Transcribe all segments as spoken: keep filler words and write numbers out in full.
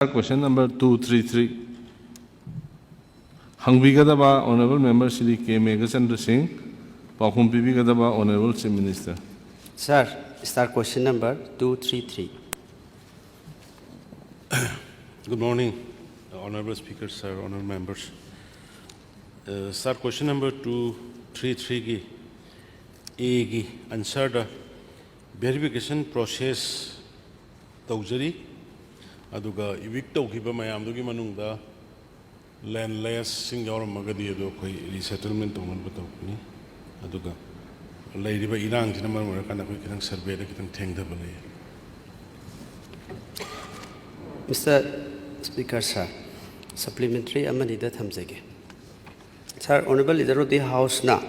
Question number two three three, ꯍꯪꯕꯤꯒꯗꯕ Honourable Member Shri K Meghachandra Singh, ꯄꯥꯎꯈꯨꯝ ꯄꯤꯕꯤꯒꯗꯕ Honourable Chief Minister꯫ Sir, star question number two three three. Good morning, Honorable Speaker, sir, Honorable Members. Uh, sir, question number two three three ꯒꯤ A ꯒꯤ answer ꯗ verification process ꯇꯧꯖꯔꯤ꯫ ꯑꯗꯨꯒ evict ꯇꯧꯈꯤꯕ ꯃꯌꯥꯝꯗꯨꯒꯤ ꯃꯅꯨꯡꯗ landless ꯁꯤꯡ ꯌꯥꯎꯔꯝꯃꯒꯗꯤ ꯑꯗꯨ ꯑꯩꯈꯣꯏ resettlement ꯇꯧꯅꯕ ꯇꯧꯒꯅꯤ꯫ ꯑꯗꯨꯒ ꯂꯩꯔꯤꯕ ꯏꯔꯥꯡꯁꯤꯅ ꯃꯔꯝ ꯑꯣꯏꯔꯀꯥꯟꯗ ꯑꯩꯈꯣꯏ ꯈꯤꯇꯪ survey ꯗ ꯈꯤꯇꯪ ꯊꯦꯡꯊꯕ ꯂꯩ꯫ Mister Speaker, sir, supplementary ꯑꯃꯅꯤꯗ ꯊꯝꯖꯒꯦ꯫ Sir, Honourable Leader of the House ꯅ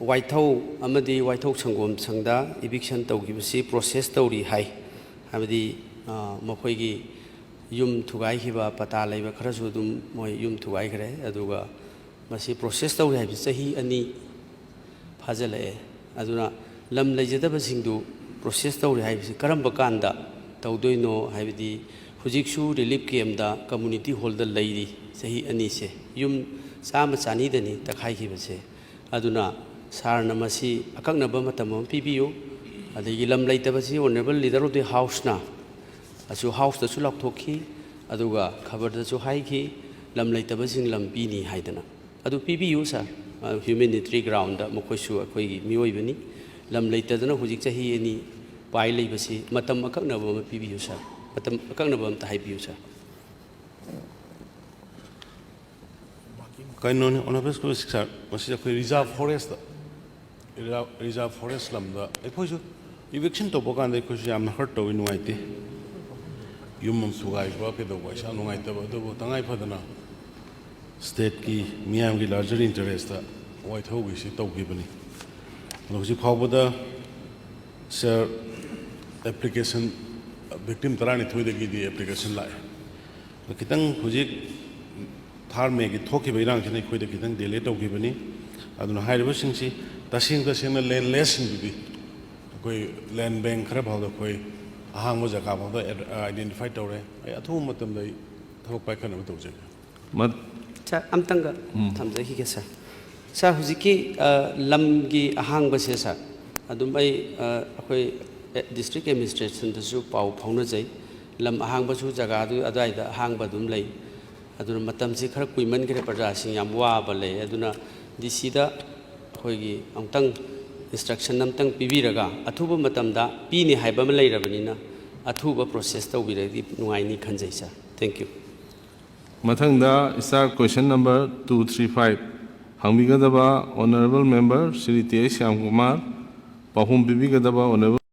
ꯋꯥꯏꯊꯧ ꯑꯃꯗꯤ ꯋꯥꯏꯊꯧ ꯁꯪꯒꯣꯝ ꯁꯪꯗ eviction ꯇꯧꯈꯤꯕꯁꯤ process ꯇꯧꯔꯤ ꯍꯥꯏ꯫ ꯍꯥꯏꯕꯗꯤ, ꯑ, ꯃꯈꯣꯏꯒꯤ ꯌꯨꯝ ꯊꯨꯒꯥꯏꯈꯤꯕ ꯄꯇꯥ ꯂꯩꯕ ꯈꯔꯁꯨ ꯑꯗꯨꯝ ꯃꯣꯏ ꯌꯨꯝ ꯊꯨꯒꯥꯏꯈ꯭ꯔꯦ꯫ ꯑꯗꯨꯒ ꯃꯁꯤ process ꯇꯧꯔꯤ ꯍꯥꯏꯕꯁꯤ ꯆꯍꯤ ꯑꯅꯤ ꯐꯥꯖꯤꯜꯂꯛꯑꯦ꯫ ꯑꯗꯨꯅ ꯂꯝ ꯂꯩꯖꯗꯕꯁꯤꯡꯗꯨ process ꯇꯧꯔꯤ ꯍꯥꯏꯕꯁꯤ ꯀꯔꯝꯕ ꯀꯥꯟꯗ ꯇꯧꯗꯣꯏꯅꯣ? ꯍꯥꯏꯕꯗꯤ ꯍꯧꯖꯤꯛꯁꯨ relief camp ꯇ community hall ꯗ ꯂꯩꯔꯤ ꯆꯍꯤ ꯑꯅꯤꯁꯦ꯫ ꯌꯨꯝ ꯆꯥꯝꯃ ꯆꯅꯤꯗꯅꯤ ꯇꯛꯈꯥꯏꯈꯤꯕꯁꯦ꯫ ꯑꯗꯨꯅ sir ꯅ ꯃꯁꯤ ꯑꯀꯛꯅꯕ ꯃꯇꯝ ꯑꯃ ꯄꯤꯕꯤꯌꯨ꯫ ꯑꯗꯒꯤ ꯂꯝ ꯂꯩꯇꯕꯁꯤ Honourable Leader of the House ꯅ ꯑꯁꯨ House ꯇꯁꯨ ꯂꯥꯎꯊꯣꯛꯈꯤ, ꯑꯗꯨꯒ ꯈꯕꯔꯗꯁꯨ ꯍꯥꯏꯈꯤ, ꯂꯝ ꯂꯩꯇꯕꯁꯤꯡ ꯂꯝ ꯄꯤꯅꯤ ꯍꯥꯏꯗꯅ꯫ ꯑꯗꯨ ꯄꯤꯕꯤꯌꯨ sir꯫ ꯑ, humanitary ground ꯗ ꯃꯈꯣꯏꯁꯨ ꯑꯩꯈꯣꯏꯒꯤ ꯃꯤꯑꯣꯏꯕꯅꯤ꯫ ꯂꯝ ꯂꯩꯇꯗꯅ ꯍꯧꯖꯤꯛ ꯆꯍꯤ ꯑꯅꯤ ꯄꯥꯏ ꯂꯩꯕꯁꯤ ꯃꯇꯝ ꯑꯀꯛꯅꯕ ꯑꯃ ꯄꯤꯕꯤꯌꯨ sir꯫ ꯃꯇꯝ ꯑꯀꯛꯅꯕ ꯑꯝꯇ ꯍꯥꯏꯕꯤꯌꯨ sir꯫ ꯀꯩꯅꯣꯅꯤ, Honourable Speaker, ꯃꯁꯤ ꯑꯩꯈꯣꯏ reserve forest ꯇ, reserve, reserve forest ꯂꯝꯗ ꯑꯩꯈꯣꯏꯁꯨ eviction ꯇꯧꯕ ꯀꯥꯟꯗ ꯑꯩꯈꯣꯏꯁꯨ ꯌꯥꯝꯅ hurt ꯇꯧꯏ, ꯅꯨꯡꯉꯥꯏꯇꯦ꯫ ꯌꯨꯝ ꯑꯃ ꯊꯨꯒꯥꯏꯕ ꯀꯩꯗꯧꯕ ꯍꯥꯏꯁꯦ ꯌꯥꯝ ꯅꯨꯡꯉꯥꯏꯇꯕ, ꯑꯗꯨꯕꯨ ꯇꯉꯥꯏ ꯐꯗꯅ state ꯀꯤ ꯃꯤꯌꯥꯝꯒꯤ larger interest ꯇ ꯋꯥꯏꯊꯧꯒꯤꯁꯤ ꯇꯧꯈꯤꯕꯅꯤ꯫ ꯑꯗꯣ ꯍꯧꯖꯤꯛ ꯐꯥꯎꯕꯗ sir, application, victim ꯇꯔꯥꯅꯤꯊꯣꯏꯗꯒꯤꯗꯤ application ꯂꯥꯛꯑꯦ꯫ ꯑꯗꯣ ꯈꯤꯇꯪ ꯍꯧꯖꯤꯛ ꯊꯥꯔ ꯃꯦꯒꯤ ꯊꯣꯛꯈꯤꯕ ꯏꯔꯥꯡꯁꯤꯅ ꯑꯩꯈꯣꯏꯗ ꯈꯤꯇꯪ delay ꯇꯧꯈꯤꯕꯅꯤ꯫ ꯑꯗꯨꯅ ꯍꯥꯏꯔꯤꯕꯁꯤꯡꯁꯤ ꯇꯁꯦꯡ ꯇꯁꯦꯡꯅ landless ꯁꯤꯡꯗꯨꯗꯤ ꯑꯩꯈꯣꯏ land bank ꯈꯔ ꯐꯥꯎꯗ ꯑꯩꯈꯣꯏ ꯑꯍꯥꯡꯕ ꯖꯒꯥ ꯐꯥꯎꯗ identify ꯇꯧꯔꯦ꯫ ꯑꯩ ꯑꯊꯨꯕ ꯃꯇꯝꯗ ꯑꯩ ꯊꯕꯛ ꯄꯥꯏꯈꯠꯅꯕ ꯇꯧꯖꯒꯦ꯫ ꯁꯥꯔ, ꯑꯝꯇꯪꯒ ꯊꯝꯖꯈꯤꯒꯦ ꯁꯥꯔ꯫ ꯁꯥꯔ, ꯍꯧꯖꯤꯛꯀꯤ ꯂꯝꯒꯤ ꯑꯍꯥꯡꯕꯁꯦ ꯁꯥꯔ, ꯑꯗꯨꯝ ꯑꯩ ꯑꯩꯈꯣꯏ ꯗꯤꯁꯇ꯭ꯔꯤꯛ ꯑꯦꯗꯃꯤꯅꯤꯁꯇ꯭ꯔꯦꯁꯟꯗꯁꯨ ꯄꯥꯎ ꯐꯥꯎꯅꯖꯩ꯫ ꯂꯝ ꯑꯍꯥꯡꯕꯁꯨ ꯖꯒꯥꯗꯨ ꯑꯗꯨꯋꯥꯏꯗ ꯑꯍꯥꯡꯕ ꯑꯗꯨꯝ ꯂꯩ꯫ ꯑꯗꯨꯅ ꯃꯇꯝꯁꯤ ꯈꯔ ꯀꯨꯏꯃꯟꯈ꯭ꯔꯦ, ꯄ꯭ꯔꯖꯥꯁꯤꯡ ꯌꯥꯝ ꯋꯥꯕ ꯂꯩ꯫ ꯑꯗꯨꯅ ꯗꯤ ꯁꯤꯗ ꯑꯩꯈꯣꯏꯒꯤ ꯑꯃꯨꯛꯇꯪ ꯏꯟꯁꯇ꯭ꯔꯛꯁꯟ ꯑꯃꯇꯪ ꯄꯤꯕꯤꯔꯒ ꯑꯊꯨꯕ ꯃꯇꯝꯗ ꯄꯤꯅꯤ ꯍꯥꯏꯕ ꯑꯃ ꯂꯩꯔꯕꯅꯤꯅ ꯑꯊꯨꯕ ꯄ꯭ꯔꯣꯁꯦꯁ ꯇꯧꯕꯤꯔꯒꯗꯤ ꯅꯨꯡꯉꯥꯏꯅꯤ ꯈꯟꯖꯩ ꯁꯥꯔ꯫ Thank you꯫ ꯃꯊꯪꯗ star question number two three five ꯍꯪꯕꯤꯒꯗꯕ honourable member Shri T H Shyamkumar, ꯄꯥꯎꯈꯨꯝ ꯄꯤꯕꯤꯒꯗꯕ honourable